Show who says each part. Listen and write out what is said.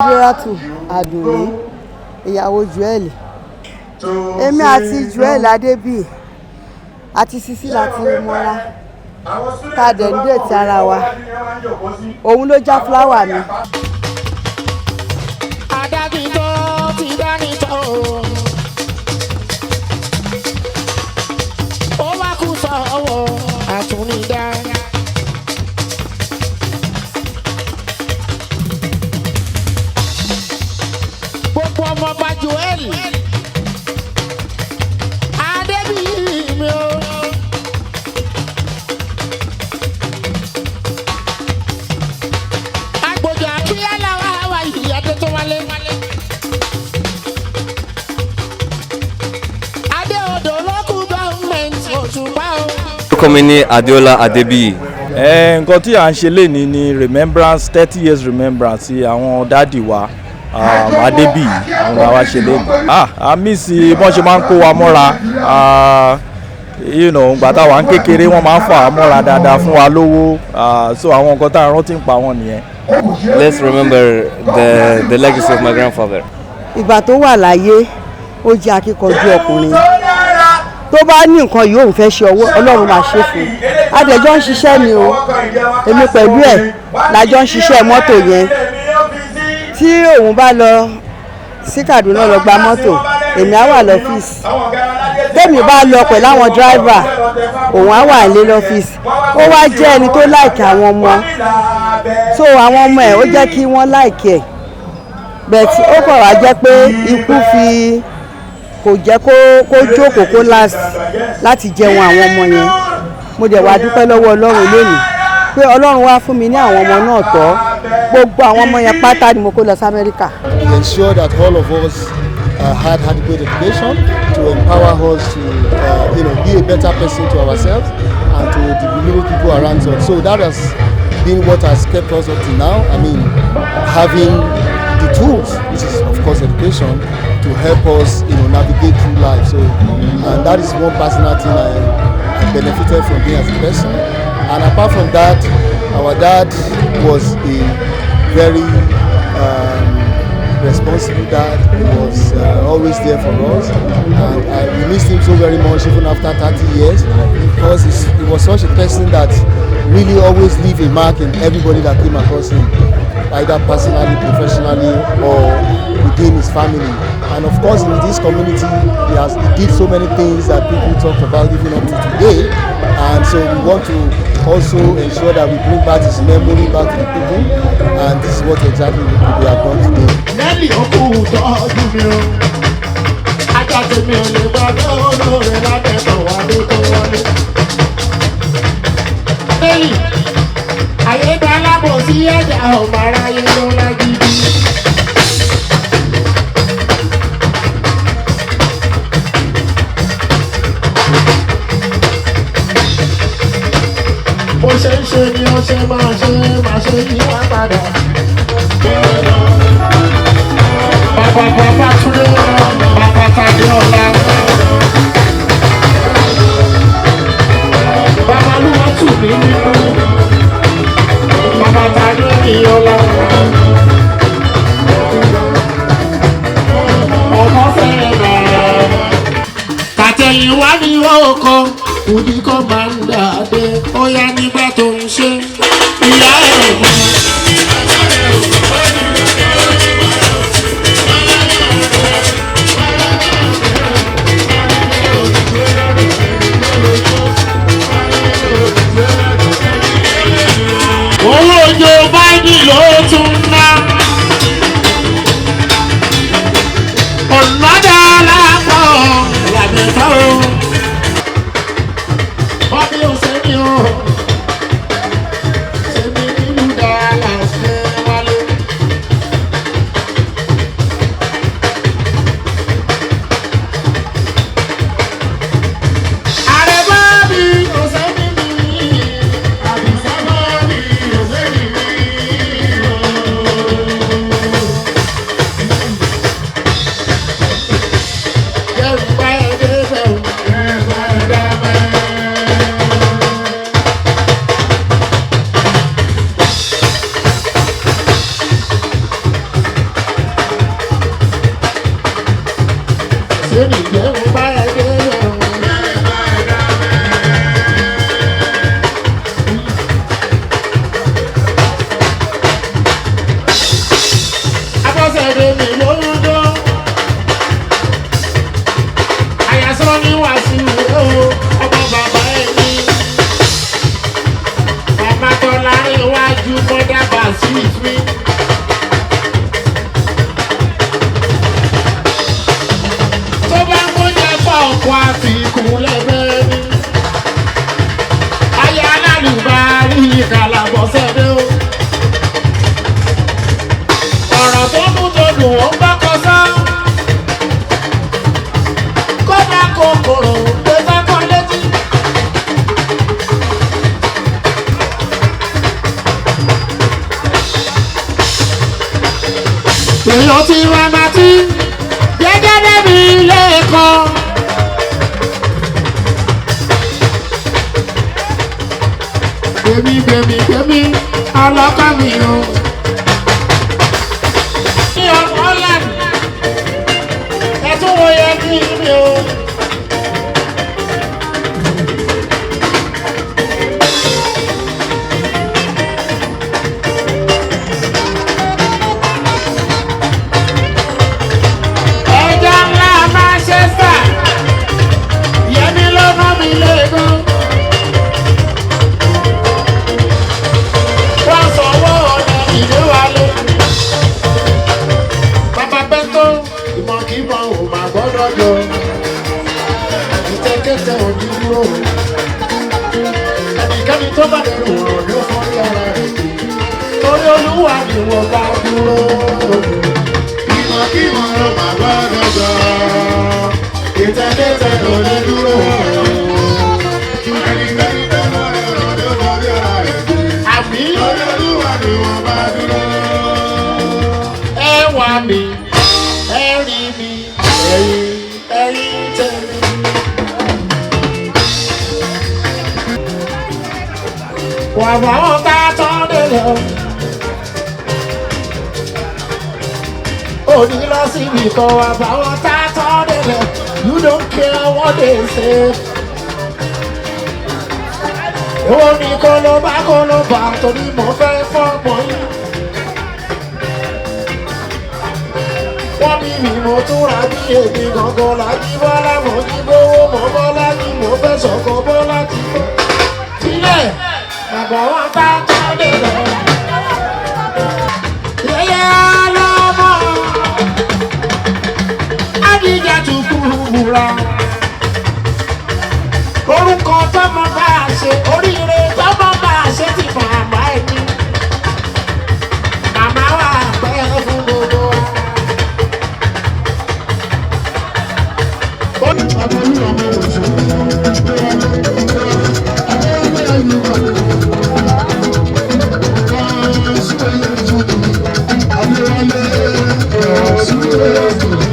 Speaker 1: Sírátù Àdùnní, ìyàwó Joel. Èmi àti Joel Adébíyì àti Sisi láti mọ́ra, tá a dẹ̀ ń date ara wa. Òun ló já flower mi.
Speaker 2: Adágídọ́ ti dánitọ́ o. Ó wá kú sọ́wọ́ àtúnidá. Gbogbo ọmọọba Joel Adébíyì mi o. Agbòjò àkíyálà wà wá yìí adé tó wálé. Adé odò local government Òṣùpá o.
Speaker 3: Orúkọ mi ní Adeola Adebiyi.
Speaker 4: Nǹkan tí à ń ṣe lénìí ni remembrance, 30 years remembrance ti àwọn daddy wa, Adébíyì, àwọn làwa ṣe lénìí. Ah, a miss bọ́n ṣe máa ń kó wa mọ́ra. Ìgbà táwa ń kékeré, wọ́n máa ń fà á mọ́ra dáadáa, fún wa lówó. So àwọn nǹkan tá a rántí ń pa wọ́n nìyẹn.
Speaker 3: Let's remember the legacy of my grandfather.
Speaker 1: Ìgbà tó wà láyé, ó jẹ́ akíkanjú ọkùnrin. Tó bá ní nǹkan yìí òun fẹ́ ṣe, ọwọ́ Ọlọ́run máa ṣe fún un. Adẹ̀jọ́ ń ṣiṣẹ́ ni o. Èmi pẹ̀lú ẹ̀ lájọ́ ń ṣiṣẹ́ mọ́tò yẹn. Tí òun bá lọ sí Kaduna lọ gba mọ́tò, èmi á wà lọ́fíìsì. Tèmi bá lọ pẹ̀lú àwọn driver, òun á wà nílé lọ́fíìsì. Ó wá jẹ́ ẹni tó like àwọn ọmọ, so àwọn ọmọ ẹ̀, ó jẹ́ kí wọ́n like ẹ̀. But ó kọ̀ wá jẹ́ pé ikú fi kò jẹ́ kó jókòó kó last láti jẹun àwọn ọmọ yẹn. Mo dẹ̀ wá dúpẹ́ lọ́wọ́ Ọlọ́run lónìí pé Ọlọ́run wá fún mi ní àwọn ọmọ náà tọ́. Gbogbo àwọn ọmọ yẹn pátá ni mo kó lọ sí Amẹ́ríkà.
Speaker 5: He ensured that all of us had adequate education to empower us to be a better person to ourselves and to the immediate people around us. So that has been what has kept us up to now. I mean, having the tools, which is of course education, to help us navigate through life. So, and that is one personal thing I benefited from being as a person. And apart from that, our dad was a very responsible dad. He was always there for us, and we missed him so very much even after 30 years, because he was such a person that really always leave a mark in everybody that came across him, either personally, professionally, or within his family. And of course, in this community, he did so many things that people talk about even up to today. And so we want to also ensure that we bring back his memory back to the people, and this is what exactly we have done today.
Speaker 2: Nẹ́lì òkú tọ́jú mi o. Ajá tèmi ò lè gbàgbé olóore lábẹ́tọ̀ wálé tó wọlé. Nẹ́lì, àyè gba alábòsí, ẹ̀dá ọmọ aráyé ló lágídí. Bó ṣe ń ṣe ni ó ṣe máa ṣe, máa ṣe yí wá padà. Bàbá bàbá Túndé, bàbá Tàdé ọ̀la. Bàbá Lúwa tù mí nínú. Bàbá Tàdé ní ọ̀la. Ọmọ fẹ́rẹ̀ náà. Tàtẹ̀yìnwá ni ó kọ, òní kọ́ máa ń dàdé. Ó yá, nígbà tó ń ṣe, ìyá ẹ̀ mọ́. Owó Joe Biden ló tún ná. Ọ̀nàdà lápọ̀ làbẹ̀tọ̀ o. Bọ́bí ò ṣe ní o. Lónìí jẹ́ mo bá ẹ dé o. Abọ́sẹ̀dé mi ló ń dán. Àyàsọ́ ní wàásù o, ọmọ bàbá ẹ̀ ní. Bàbá Tọ́lá iwájú mọ́dà Basir mi. Tó bá ń gbóúnjẹ fún ọkọ̀ àfikún lẹ́gbẹ̀ẹ́ mi. Aya alálùbárí kàlàbọ̀sẹ̀dé o. Ọ̀rọ̀ tó mú tó dùn ó ń bọ́kọ sá. Kódà kòkòrò ló fẹ́ kọ́ létí. Èèyàn ti wá máa tí gẹ́gẹ́ débi ilé kan. Gbèmí gbèmí gbèmí ọlọ́kọ́ mi o. Ní ọ̀nà Holland, ẹ tún wo yẹ kí mi o. Ẹja ńlá Manchester, Yẹmi ló ná mi léegun. Wọ́n sanwó ọ̀nà ìdíwálé. Bàbá Bẹ́ńtò, ìmọ̀kímọ̀ ò mà gbọ́dọ̀ jọ. Ìtẹ́kẹ́tẹ́ ò ní dúró. Ẹnikẹ́ni tó bá dẹrù ọ̀rọ̀ ló fọ́ ní ara rẹ̀. Torí Olúwa ni wọ́n bá dúró.
Speaker 6: Ìmọ̀kímọ̀ ló máa gbọ́dọ̀ jọ. Ìtẹ́kẹ́tẹ́ ò ní dúró. Ẹnikẹ́ni tó bá dẹrù ọ̀rọ̀ ló fọ́ ní ara rẹ̀.
Speaker 2: Àbí
Speaker 6: Torí Olúwa ni wọ́n bá dúró.
Speaker 2: ẹ wà mí, ẹ rí mi, ẹ̀yin ẹ̀yin tẹ̀mí. Wà bá wọn tá a tán délẹ̀. Òní lọ síbi kan wà bá wọn tá a tán délẹ̀. You don't care what they say. Èwo ni kólóbá kólóbá torí mo fẹ́ fọ́mọ yín. Wọ́n bí mi mo tún ra bí èmi gangan lájí bọ́lá mo jí bówó mo bọ́lá ní mo fẹ́ sọ̀kọ bọ́lá ti bọ́. Sílẹ̀ bàbá wọn bá tọ́lé lọ. Yẹ́yẹ́ lọ́mọ Adija tún kúrú ra. Orúkọ tọ́mọ bá a ṣe oríire tọ́mọ bá a ṣe ti màmá ẹ̀ ní. Màmá wa pẹ́ fún gbogbo wa.
Speaker 6: Thank you.